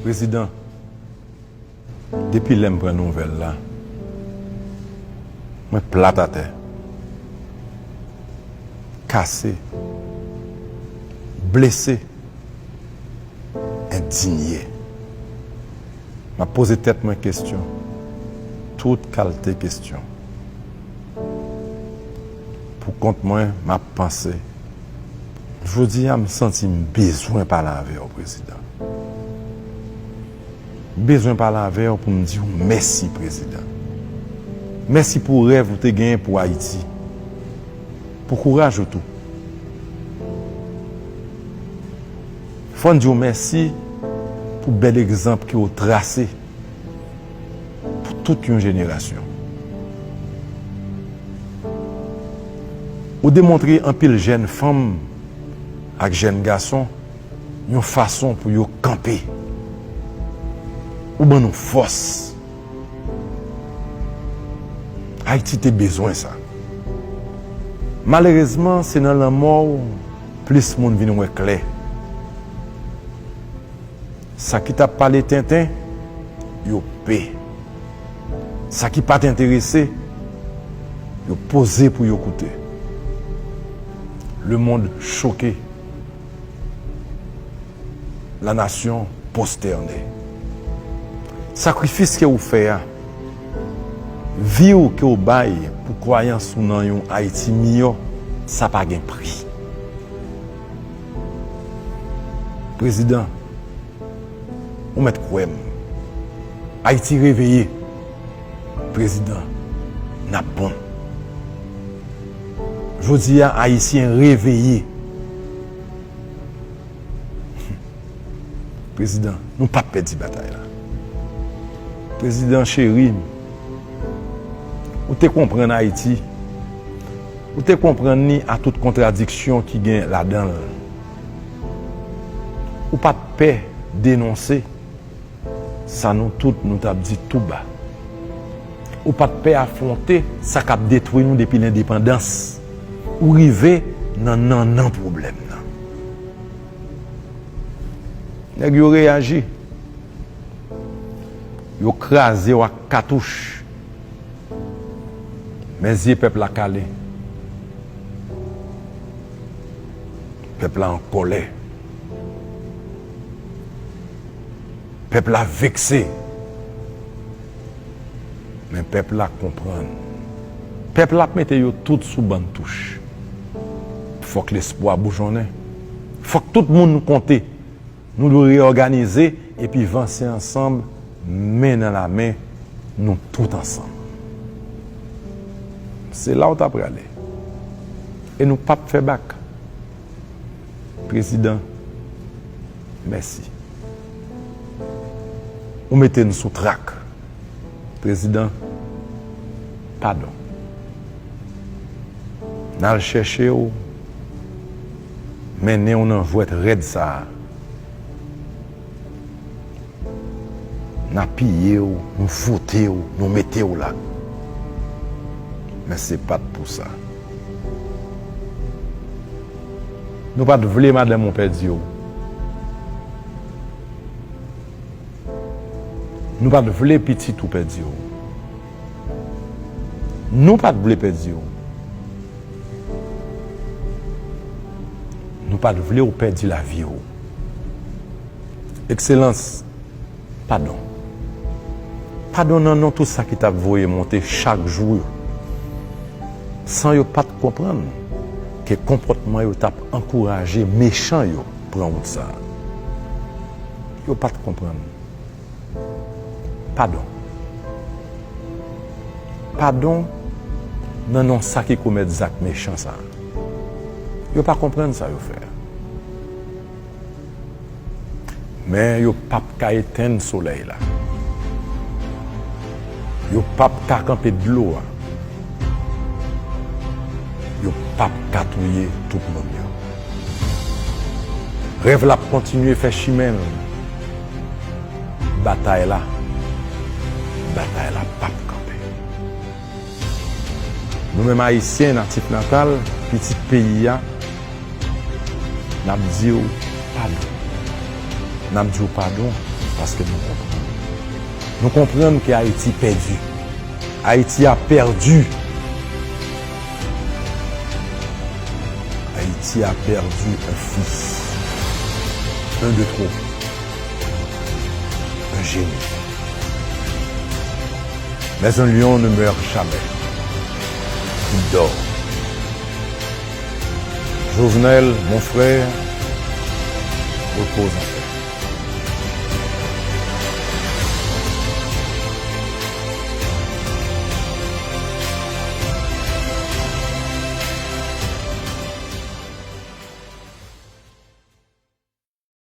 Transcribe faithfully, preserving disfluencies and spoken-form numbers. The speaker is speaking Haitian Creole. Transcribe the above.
Prezidan, depi lè m pran nouvèl la, mwen plat atè, kase, blese, endinye. M ap poze tèt mwen kesyon, tout kalte kesyon. Pou kont mwen, m ap panse. Jodi a, m santi m bezwen pale avè w, Prezidan. M bezwen pale avè w pou m di w mèsi, Prezidan. Mèsi pou rèv ou te genyen pou Ayiti. Pou kouraj ou tou. Fò n di w mèsi pou bèl egzanp ke w trase pou tout yon jenerasyon. Ou demontre anpil jèn fanm ak jèn gason yon fason pou yo kanpe. Ou ban nou fòs. Ayiti te bezwen sa. Malerezman, se nan lanmò w plis moun vin wè klè. Sa ki t ap pale tenten, yo pe. Sa ki pa t enterese, yo poze pou yo koute. Le monde choqué. La nation prosternée. Sakrifis ke ou fè a, vi w ke w bay pou kwayans ou nan yon Ayiti miyò, sa pa gen pri. Prezidan, ou mèt kwè m. Ayiti reveye. Prezidan, n ap bon. Jodi a, Ayisyen reveye. Prezidan, nou p ap pèdi batay la. Prezidan cheri, ou te konprann Ayiti. Ou te konprann li a tout kontradiksyon ki gen ladan l. Ou pa t pè denonse sa nou tout nou t ap di tou ba. Ou pa t pè afwonte sa k ap detwi nou depi lendepandans. Ou rive nan nannan pwoblèm nan. Nèg yo reyaji. Yo kraze w ak katouch. Men zye pèp la kale. Pèp la an kòlè. Pèp la vekse. Men pèp la konprann. Pèp la ap mete yo tout sou bann touch. Fòk lespwa boujonnen. Fòk tout moun konte. Nou dwe reyòganize epi vanse ansanm, men nan lamen, nou tout ansanm. Se la w ta prale. E nou p ap fè bak. Prezidan, mèsi. Ou mete n sou trak. Prezidan, padon. N al chèche w, mennen w nan jwèt rèd sa a. N apiye w, nou vote w, nou mete w la. Men se pa t pou sa. Nou pa t vle madanm ou pèdi w. Nou pa t vle pitit ou pèdi w. Nou pa t vle pèdi w. Nou pa t vle w pèdi lavi w. Ekselans, padon. Padon nan non tout sa ki t ap voye monte chak jou yo. San yo pa t konprann ke konpòtman yo t ap ankouraje mechan yo pran wout sa a. Yo pa t konprann. Padon. Padon nan non sa ki komèt zak mechan sa a. Yo pa konprann sa yo fè a. Men yo p ap ka etenn solèy la. Yo p ap ka kanpe dlo a. Yo p ap ka touye tout moun yo. Rèv la ap kontinye fè chimen l. Batay la, batay la p ap kanpe. Nou menm Ayisyen natif natal, pitit peyi a, n ap di w padon. N ap di w padon Paske nou konprann. Nou konprann ke Ayiti pèdi. Ayiti a pèdi. Ayiti a pèdi un fils. Un de trop. Un génie. Mais un lion ne meurt jamais. Il dort. Jovenel, mon frère, repose en paix.